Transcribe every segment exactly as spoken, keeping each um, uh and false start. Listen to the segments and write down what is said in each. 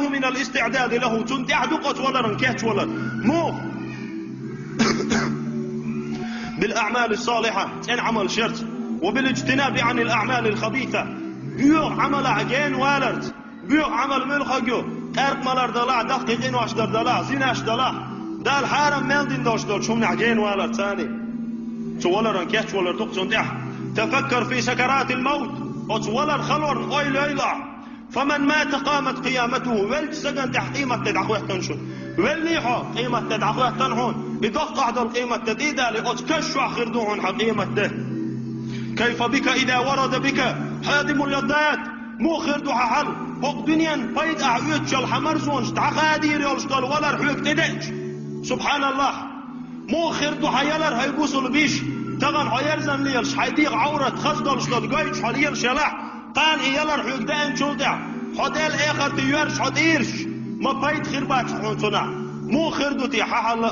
من الاستعداد له, цунна тӀехь ду-кх оцу валаран кечвалар. Муха? بالأعمال الصالحة, цӀена Ӏамал шерца, وبالاجتناب عن الأعمال الخبيثة, боьха Ӏамалах гена валарца. Боьха Ӏамал муьлхарг ю? Къаьркъа малар далахь, даккхий къинош дар далахь, зинаш далахь, Дала хьарам мел дина долуш долчу хӀуманах гена валарца. Цу валаран кечвалар ду-кх цунна тӀехь. تفكر في سكرات الموت, оцу валар халорна ойла йойла ахь. فمن مات قامت قيامته, веллачу стагана тӀехь къематде дӀахӀоьттина шуна. Веллий хьо, къематде дӀахӀоьттина хьуна. И доккхахь долу къематде тӀе а далий, оцу каш чохь хир ду хьуна хьан къематде. كيف بك إذا ورد بك هادم اللذات, муха хир ду хьан хьал, хӀокху дуьненан пайда ахь оьцучул хьан марзонаш дӀахадийр йолуш долу валар хьоьга тӀедеъча? СубхьаналлахӀ! Муха хир ду хьан ялар, хӀай бусулба йиша? Тахана хьо ерзан лелаш, хьайн дегӀан Ӏаврат хаза долуш долу гойтуш хьо лелаш ялахь, кхана и ялар хьоьга деанчул тӀаьхьа, хьо Делан эхарте йоьрзуш хьо тӀе ирзаш, ма пайда хир бац хьуна цунах. Муха хир ду те хьан хьал а?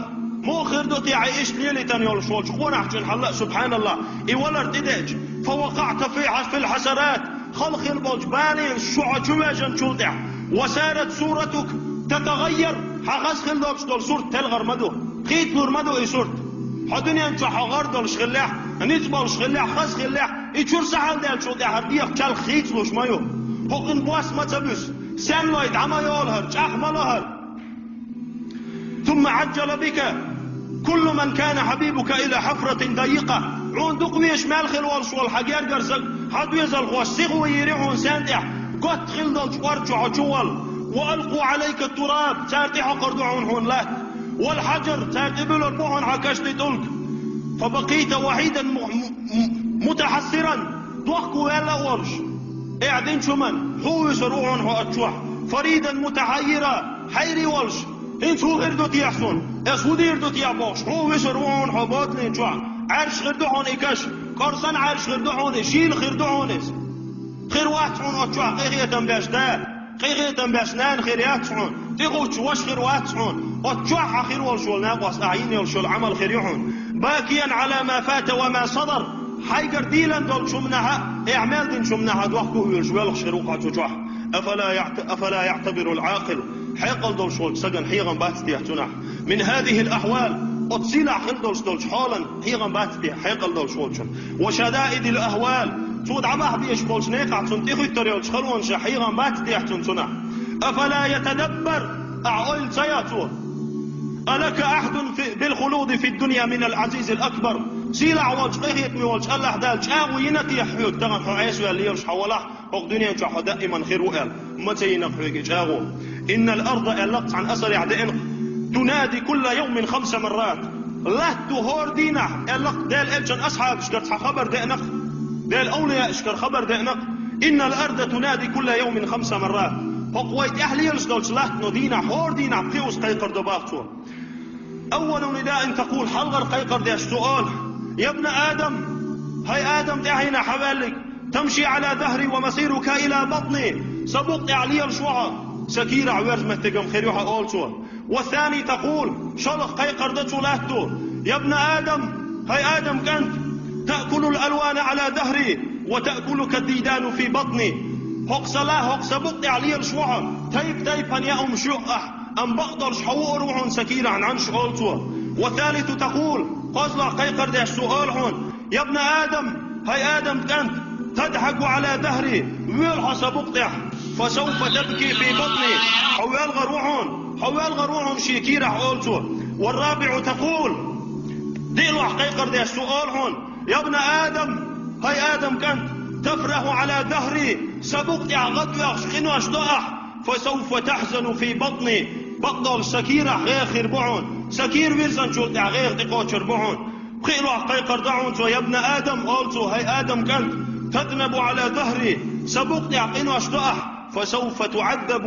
Муха хир ду те хьайн иштта лелийтина йолуш волчу къонахчун хьал а, субхьаналлахӀ, и валар тӀедеъча? فوقعت في في الحسرات, хала хила болчу баланаш чу хьо чу вежначул тӀаьхьа, وصارت صورتك تتغير, хьан хаза хила долуш долу сурт телхар ма ду, хийцалур ма ду и сурт. Хьо дуьнен чохь хьо гӀар долуш хиллехь, ницкъ болуш хиллехь, хаза хиллехь, и чуьра са хьалдаьллачул тӀаьхьа хьан дегӀан чалх хийцалуш ма ю. ХӀокхуьнан бос ма ца буьсу, сенлой дӀа ма йолу хӀара, чӀагӀ ма ло хӀара. ثم عجل بك كل من كان حبيبك إلى حفرة ضيقة. Хьуна дукха везаш мел хила волуш волу хьан гергара стаг, хьан доьзалхоша сихо йийр ю хьуна сенна тӀехь, готта хила долчу кӀор чу хьо чу вала. وألقوا عليك التراب, цара тӀехьокхур ду хьуна хьуна латта. والحجر, цара тӀебуьллур бу хьуна хьан кашни тӀулг. فبقيت وحيدا م- م- متحسرا, дохко ваьлла а волуш, эхь динчу хӀуманна, хьо вуьсур ву хьуна хьо оцу чохь. فريدا متحيرا, хьайре волуш, хӀинца хӀун хир ду техьа суна? Ас хӀун дийр ду техьа бохуш, хьо вуьсур ву хьуна хьо боданийн чохь. Ӏаьржа хир ду хьуна и каш, кӀорсана Ӏаьржа хир ду хьуна и, шийла хир ду хьуна иза. Хир вац хьуна оцу чохь къинхетам беш да, къинхетам беш нана хир яц хьуна, тӀехуьлуш ваша хир вац хьуна, оцу чохь хьан хир волуш волу накъост, ахь йина йолуш йолу Ӏамал хир ю хьуна. باكيا على ما فات وما صدر, хьайгара дийлина долчу хӀуманах а, эхь мел динчу хӀуманах а дохко а воьлуш, воьлхуш хир ву хьо цу чохь. أفلا يعت- أفلا يعتبر العاقل, хьекъал долуш волчу стагана хьехам бац техьа цунах? من هذه الأحوال, оцу сийлахь хила долуш долчу хьолан хьехам бац техьа хьекъал долуш волчун? وشدائد الأهوال, цо дӀабахьа безаш болчу некъахь цунна тӀехуьттур йолчу халонашах хьехам бац техьа цунна цунах? أفلا يتدبر, ахь ойла ца йо цо? ألك عهد في- بالخلود في الدنيا من العزيز الأكبر. Сийлахь волчу, къинхетаме волчу АллахӀ Дала чӀагӀо йина техьа хьоьга, тахана хьо Ӏеса ваьлла лелаш хьо валахь, хӀокху дуьнен чохь хьо даиман хир ву аьлла? Ма ца йина хьоьга и чӀагӀо. إن الأرض, аьлла-кх цхьана асарехь деана, تنادي كل يوم خمس مرات. Латта хӀора дийнахь, аьлла-кх Делан элчан асхьабашкара цхьа хабар деана-кх, Делан овлияашкара хабар деана-кх. إن الأرض تنادي كل يوم خمس مرات. ХӀокху вай тӀехь лелаш долчу латтано дийнахь, хӀора дийнахь пхиъ ус кхайкхар до бах цо. أول نداء تقول, хьалхара кхайкхар деш цо олу: يا ابن آدم, хӀай Адам тӀаьхьенах хьан ваьллиг, تمشي على ظهري ومصيرك إلى بطني, сан букъа тӀехь лелаш ву хьо, сан кийрахь верза меттиг-м хир ю хьан, олу цо. والثاني تقول, шолгӀа кхайкхар до цу латто: يا ابن آدم, хӀай Адам кӀант, تأكل الألوان على ظهري وتأكلك الديدان في بطني. ХӀокху сан ла-, хӀокху сан букъа тӀехь лелаш ву хьо, тайп-тайпана яа хӀумнаш юъ ахь, амма бакъдолуш хьо вуур ву хьуна сан кийрахь нӀаьнаш, олу цо. والثالث تقول, кхозлагӀа кхайкхар деш цо олу хьуна: يا ابن آدم, хӀай Адам кӀант, تضحك على ظهري, воьла хьо сан букъа тӀехь, فسوف تبكي في بطني, хьо воьлхур ву хьуна, хьо воьлхур ву хьуна шен кийрахь, олу цо. والرابع تقول, диълагӀа кхайкхар деш цо олу хьуна: يا ابن آدم, хӀай Адам кӀант, تفرح على ظهري, сан букъа тӀехь гӀадвоьлхуш къинош до ахь, فسوف تحزن في بطني, бакъдолуш сан кийрахь гӀайгӀа хир бу хьуна, сан кийра вирзинчул тӀаьхьа гӀайгӀа тӀекхочур бу хьуна. ПхиълагӀа кхайкхар до хьуна цо: يا ابن آدم, олу цо, хӀай Адам кӀант, تذنب على ظهري, сан букъа тӀехь къинош до ахь, فسوف تعذب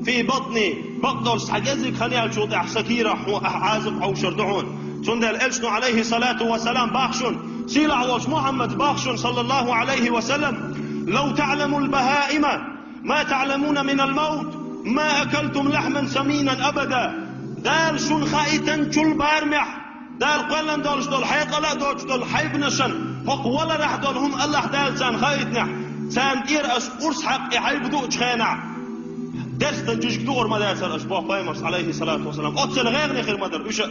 في بطني, бакъдолуш цхьа кӀеззиг хан яьллачул тӀаьхьа сан кийрахь хьуна ахь Ӏазап хьовшур ду хьуна. Цундела элчано, عليه الصلاة والسلام, боху шуна, сийлахь волчу Мухьаммада боху шуна, صلى الله عليه وسلم: لو تعلم البهائم ما تعلمون من الموت ما أكلتم لحما سمينا أبدا. Дала шуна хаийтинчул барамехь, Дала кхоьллина долуш долу, хьекъал а доцуш долу хьайбанашна, хӀокху валарехь долу хӀума АллахӀ Дала царна хаийтинехь, царна тӀера аш урс хьакха и хьайба дуучу хенахь, Дерстан жижиг дугӀур ма дацар аша, боху Пайхамарс, алейхиссалату вассалам. Оццул гӀайгӀане хир ма дара уьш а.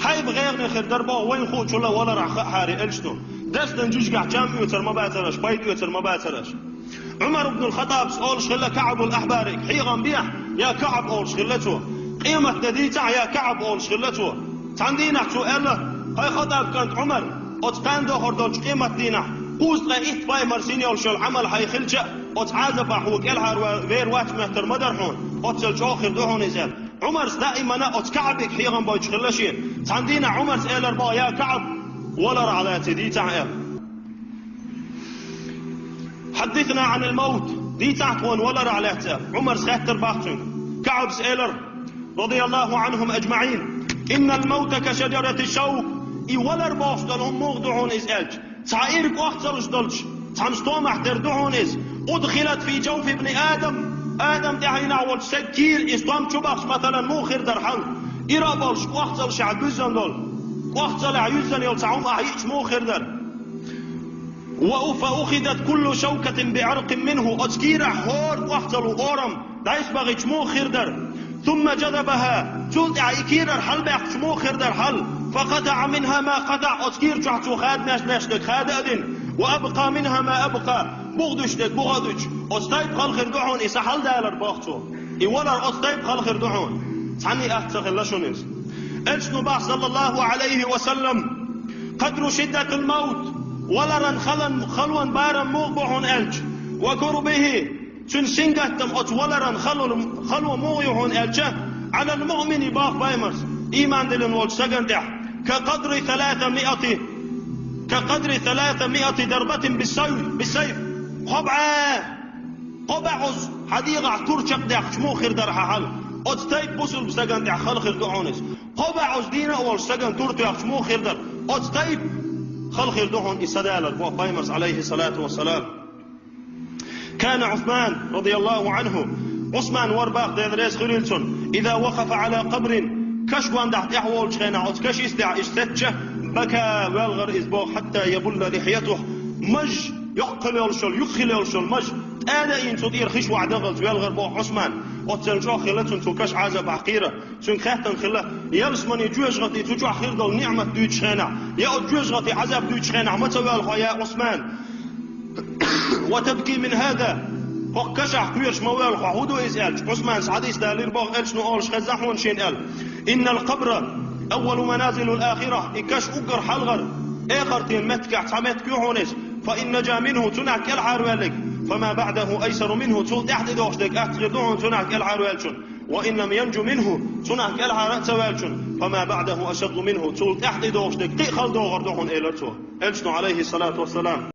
Хьайба гӀайгӀане хир дара боху вайна хуучул а валарахь хаа хьари элчано. Дерстан жижигехь чам оьцур ма бацар аша, пайда оьцур ма бацар аша. Ӏумар ибн ал-Хаттабас олуш хилла КаӀбул Ахьбаре, хьехам бехьа, я КаӀб олуш хилла цо. Къематде дийцахь, я КаӀб олуш хилла цо. Цхьана дийнахь цо аьлла: «Хьай Хаттаб кӀант Ӏумар, оцу кхана дохур долчу къематдийнахь, кхузткъе итт пайхамар син йолуш йолу Ӏамал хьайх хилча а, оцу Ӏазапахь хьо кӀелхьара вер вац моьттур ма дара хьуна, оццул чӀогӀа хир ду хьуна иза», — аьлла. Ӏумарс даимана оцу КаӀбега хьехам бойтуш хилла шен. Цхьана дийнахь Ӏумарс элар боху: «Я КаӀб, валарахь лаций дийцахь», — аьлла. «Хьаддисна Ӏанил мавт, дийцахь тхуна валарахь лаьцна», — аьлла. Ӏумарс хаьттар боху цуьнга. КаӀбас элар, радияллаху Ӏанхум аджмаӀин: «Иннал мавта ка шаджарати шавк». И валар бохуш долу хӀума муха ду хьуна иза аьлча, цхьа ира кӀохцалш долчу цхьана стомахь тера ду хьуна иза. «Удхилат фи жавфи ибни Адам». Адам тӀаьхьенах волчу стеган кийра и стом чу бахча, масалан, муха хир дара хьал? Ира а болуш, кӀохцалшехь буьззина долу, кӀохцалехь юьззина йолу цхьа хӀума ахь йиъча муха хир дара? «Ва у-, фа ухидат куллу шавкатин би Ӏаркъин минху». Оцу кийрахь хӀора кӀохцалан орам дӀасабахийтича муха хир дара? «Сумма жадабаха». Цул тӀаьхьа и кийрара хьалабаьккхича муха хир дара хьал? «Фа къатаӀа минха ма къатаӀа». Оцу кийра чохь цо хадабеш дерг хада а дина. «Ва абкъа минха ма абкъа». Бухадуьтуш дерг бухадуьтуш. Оцу тайпа хала хир ду хьуна и сан хьалдалар боху цо. И валар оцу тайпа хала хир ду хьуна. Цхьанна а атта ца хилла шуна иза. Элчано боху, саллаллаху Ӏалайхи ва саллам: «Къадру шиддатил мавт». Валаран халан, халон барам муха бу хьуна аьлча, «ва курбихи», цуьнан сингаттам оцу валаран хало, хало муха ю хьуна аьлча, «Ӏалал муъмини», боху Пайхамарс, ийман диллина волчу стагана тӀехь, «ка къадри саласа миати, ка къадри саласа миати дарбатин бис-сайф, бис-сайф». Кхо бӀе, кхо бӀе Ӏуз хьан дегӀахь тур чекхдаьккхича муха хир дара хьан хьал? Оцу тайпа бусулба стагана тӀехь хала хир ду хьуна иза. Кхо бӀе Ӏуз дийна а волуш стагана тур тоьхча муха хир дара? Оцу тайпа хала хир ду хьуна и сан далар, боху Пайхамарс, алейхиссалату вассалам. «Кана Ӏусман, радияллаху Ӏанху», Ӏусман вара боху, Дела реза хуьлийла цунна, «иза вакъафа Ӏала къабрин», каш гондахь тӀаьхьаволучу хенахь, оцу каш йистехь иштта сецча, «бака», велхара иза боху, «хьатта ябулла лихьятух», маж, йоккха хила йолуш йолу, юха хила йолуш йолу маж тӀада а йина, цу тӀера хиш вахь дахалц велхара боху Ӏусман. Оццул чӀогӀа хилла цунна цу каш Ӏазапахь кхийра. Цуьнга хаьттина хилла: «Ялсамани, жоьжахати цу чохь хир долу ниӀмат дуьйцучу хенахь, я оцу жоьжахати Ӏазап дуьйцучу хенахь ма ца воьлху хьо, я Ӏусман? Ва табки мин хаза? ХӀокху кашахь кхоьруш ма воьлху хьо, хӀун ду иза?» — аьлча, Ӏусмана хьадис далийра боху, Элчано олуш хезна хьуна шена аьлла: «Иннал къабра аввалу маназилил ахира». И каш уггар хьалхара эхартан меттигех цхьа меттиг ю хьуна иза. «Фа ин нажа минху», цунах кӀелхьарваьлларг, «фа ма баъдаху айсару минху», цул тӀаьхьа тӀедогӀуш дерг атта хир ду хьуна цунах кӀелхьарваьллачун. «Ва ин лам янжу минху», цунах кӀелхьара а ца ваьллачун, «фа ма баъдаху ашадду минху», цул тӀаьхьа тӀедогӀуш дерг кхин а хала догӀур ду хьуна, элира цо. Элчано, алейхиссалату вассалам.